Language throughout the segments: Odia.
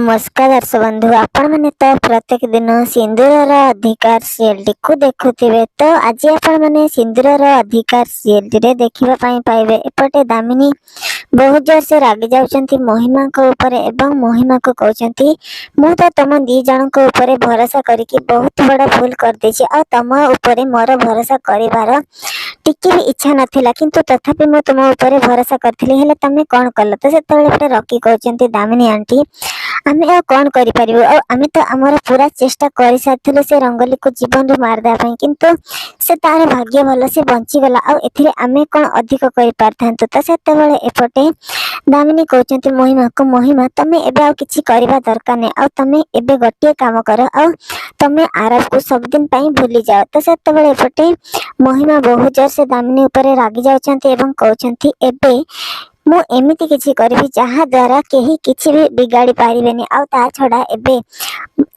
ନମସ୍କାର ଦର୍ଶକ ବନ୍ଧୁ, ଆପଣମାନେ ତ ପ୍ରତ୍ୟେକ ଦିନ ସିନ୍ଦୁରର ଅଧିକାର ସିରିଏଲଟିକୁ ଦେଖୁଥିବେ। ତ ଆଜି ଆପଣମାନେ ସିନ୍ଦୁରର ଅଧିକାର ସିରିଏଲଟିରେ ଦେଖିବା ପାଇଁ ପାଇବେ, ଏପଟେ ଦାମିନୀ ବହୁତ ଜୋରସେ ରାଗି ଯାଉଛନ୍ତି ମହିମାଙ୍କ ଉପରେ ଏବଂ ମହିମାକୁ କହୁଛନ୍ତି, "ମୁଁ ତ ତମ ଦି ଜଣଙ୍କ ଉପରେ ଭରସା କରିକି ବହୁତ ବଡ଼ ଭୁଲ କରିଦେଇଛି। ଆଉ ତମ ଉପରେ ମୋର ଭରସା କରିବାର ଟିକେ ବି ଇଚ୍ଛା ନଥିଲା, କିନ୍ତୁ ତଥାପି ମୁଁ ତୁମ ଉପରେ ଭରସା କରିଥିଲି। ହେଲେ ତମେ କ'ଣ କଲ?" ତ ସେତେବେଳେ ପୁରା ରକି କହୁଛନ୍ତି, "ଦାମିନୀ ଆଣ୍ଟି, ଆମେ ଆଉ କ'ଣ କରିପାରିବୁ? ଆଉ ଆମେ ତ ଆମର ପୁରା ଚେଷ୍ଟା କରିସାରିଥିଲୁ ସେ ରଙ୍ଗୋଲିକୁ ଜୀବନରୁ ମାରିଦେବା ପାଇଁ, କିନ୍ତୁ ସେ ତାର ଭାଗ୍ୟ ଭଲ, ସେ ବଞ୍ଚିଗଲା। ଆଉ ଏଥିରେ ଆମେ କ'ଣ ଅଧିକ କରିପାରିଥାନ୍ତୁ?" ତ ସେତେବେଳେ ଏପଟେ ଦାମିନୀ କହୁଛନ୍ତି ମହିମାକୁ, "ମହିମା, ତମେ ଏବେ ଆଉ କିଛି କରିବା ଦରକାର ନାହିଁ। ଆଉ ତମେ ଏବେ ଗୋଟିଏ କାମ କର ଆଉ ତମେ ଆରବକୁ ସବୁଦିନ ପାଇଁ ଭୁଲିଯାଅ।" ତ ସେତେବେଳେ ଏପଟେ ମହିମା ବହୁତ ଜୋରସେ ଦାମିନୀ ଉପରେ ରାଗି ଯାଉଛନ୍ତି ଏବଂ କହୁଛନ୍ତି, "ଏବେ ମୁଁ ଏମିତି କିଛି କରିବି, ଯାହା ଦ୍ୱାରା କେହି କିଛି ବି ବିଗାଡ଼ି ପାରିବେନି। ଆଉ ତା ଛଡ଼ା ଏବେ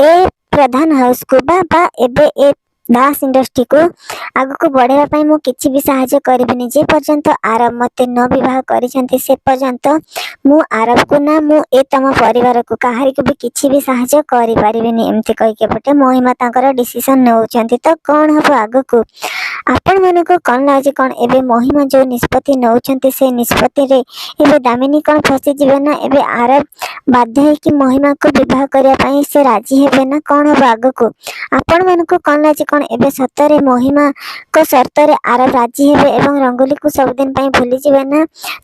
ଏ ପ୍ରଧାନ ହାଉସକୁ ବା ଏବେ ଏ ଦାସ ଇଣ୍ଡଷ୍ଟ୍ରିକୁ ଆଗକୁ ବଢ଼ାଇବା ପାଇଁ ମୁଁ କିଛି ବି ସାହାଯ୍ୟ କରିବିନି। ଯେ ପର୍ଯ୍ୟନ୍ତ ଆରବ ମୋତେ ନ ବିବାହ କରିଛନ୍ତି, ସେ ପର୍ଯ୍ୟନ୍ତ ମୁଁ ଆରବକୁ ନା ମୁଁ ଏ ତମ ପରିବାରକୁ କାହାରିକୁ ବି କିଛି ବି ସାହାଯ୍ୟ କରିପାରିବିନି।" ଏମିତି କହିକି ଏପଟେ ମହିମା ତାଙ୍କର ଡିସିସନ ନେଉଛନ୍ତି। ତ କ'ଣ ହେବ ଆଗକୁ? ଆପଣମାନଙ୍କୁ କ'ଣ ଲାଗୁଛି? କ'ଣ ଏବେ ମହିମା ଯେଉଁ ନିଷ୍ପତ୍ତି ନେଉଛନ୍ତି, ସେ ନିଷ୍ପତ୍ତିରେ ଏବେ ଦାମିନୀ କ'ଣ ଫସିଯିବେ, ନା ଏବେ ଆରବ ବାଧ୍ୟ ହେଇକି ମହିମାକୁ ବିବାହ କରିବା ପାଇଁ ସେ ରାଜି ହେବେ, ନା କ'ଣ ହେବ ଆଗକୁ? ଆପଣମାନଙ୍କୁ କ'ଣ ଲାଗୁଛି? କ'ଣ ଏବେ ସତରେ ମହିମାଙ୍କ ସର୍ତ୍ତରେ ଆରବ ରାଜି ହେବେ ଏବଂ ରଙ୍ଗୋଲିକୁ ସବୁଦିନ ପାଇଁ ଭୁଲିଯିବେ, ନା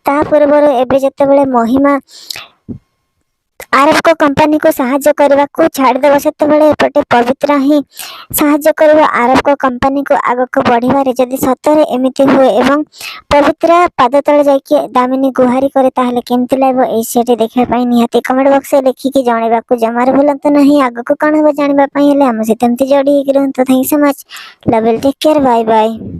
ତା ପୂର୍ବରୁ ଏବେ ଯେତେବେଳେ ମହିମା ଆରବଙ୍କ କମ୍ପାନୀକୁ ସାହାଯ୍ୟ କରିବାକୁ ଛାଡ଼ିଦେବ, ସେତେବେଳେ ଏପଟେ ପବିତ୍ରା ହିଁ ସାହାଯ୍ୟ କରିବ ଆରବଙ୍କ କମ୍ପାନୀକୁ ଆଗକୁ ବଢ଼ିବାରେ? ଯଦି ସତରେ ଏମିତି ହୁଏ ଏବଂ ପବିତ୍ରା ପାଦ ତଳେ ଯାଇକି ଦାମିନୀ ଗୁହାରି କରେ, ତାହେଲେ କେମିତି ଲାଗିବ? ଏଇ ସେଠି ଦେଖିବା ପାଇଁ ନିହାତି କମେଣ୍ଟ ବକ୍ସରେ ଲେଖିକି ଜଣାଇବାକୁ ଜମାରୁ ଭୁଲନ୍ତୁ ନାହିଁ। ଆଗକୁ କ'ଣ ହେବ ଜାଣିବା ପାଇଁ ହେଲେ ଆମ ସହିତ ଏମିତି ଯୋଡ଼ି ହେଇକି ରୁହନ୍ତୁ। Thank so much, love, take care, bye bye.